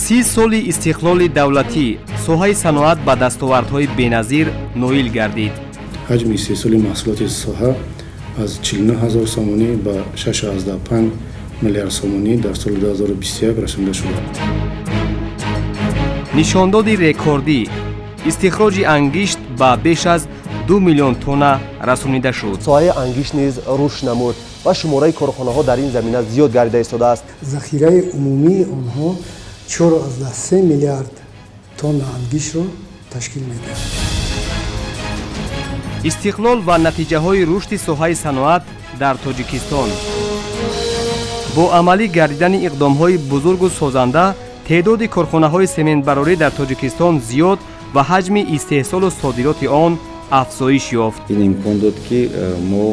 30 соли истиқлоли давлатӣ соҳаи саноат ба дастовардҳои беназир ноил гардид. Ҳаҷми истеҳсоли маҳсулоти соҳа аз 49 ҳазор сомонӣ ба 6,5 миллиард сомонӣ дар соли 2021 расонда шуда. Нишондоди рекордӣ: истихроҷи ангишт ба беш аз 2 миллион тонна расонида шуд. Соҳаи ангишт низ рушд намуд ва шумораи корхонаҳо дар ин замина зиёд гардида истодааст. Захираи умумии онҳо 4,3 миллиард тонна ангиштро ташкил медиҳад. Истиқлол ва натиҷаҳои рушди соҳаи саноат дар Тоҷикистон. Бо амалӣ гардидани иқдомҳои бузургу созанда, теъдоди корхонаҳои сементбарорӣ дар Тоҷикистон зиёд ва ҳаҷми истеҳсолу содироти он афзоиш ёфт. Ин имкон дод, ки мо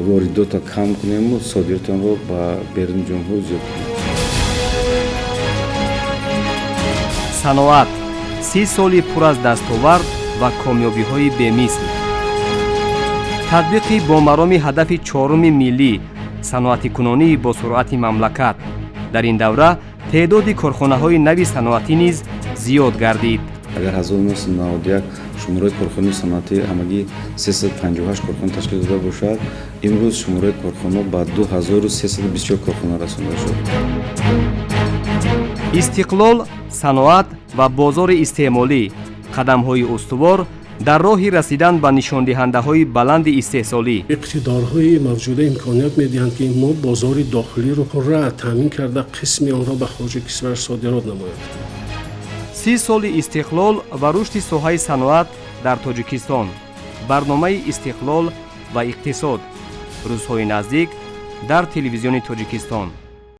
воридотро кам кунему содироти онро ба беруни ҷумҳур зиёд кунем. Саноат: 30 соли пур аз дастовард ва комёбиҳои бемисл. Татбиқи бомароми ҳадафи чоруми миллӣ, саноатикунонии босуръати мамлакат. Дар ин давра теъдоди корхонаҳои нави саноатӣ низ зиёд гардид. Агар 1991 шумораи корхонаи саноатӣ ҳамагӣ 358 корхона ташкил дода бошад, имрӯз шумораи корхона ба 2324 корхона расонда шуд. Истиқлол, саноат ва бозори истеъмолӣ: қадамҳои устувор дар роҳи расидан ба нишондиҳандаҳои баланди истеҳсолӣ. Иқтидорҳои мавҷуда имконият медиҳанд, ки мо бозори дохилиро пурра таъмин карда, қисми онро ба хориҷи кишвар содирот намоем. 30 соли истиқлол ва рушди соҳаи саноат дар Тоҷикистон. Барномаи «Истиқлол ва иқтисод» рӯзҳои наздик дар Телевизиони Тоҷикистон.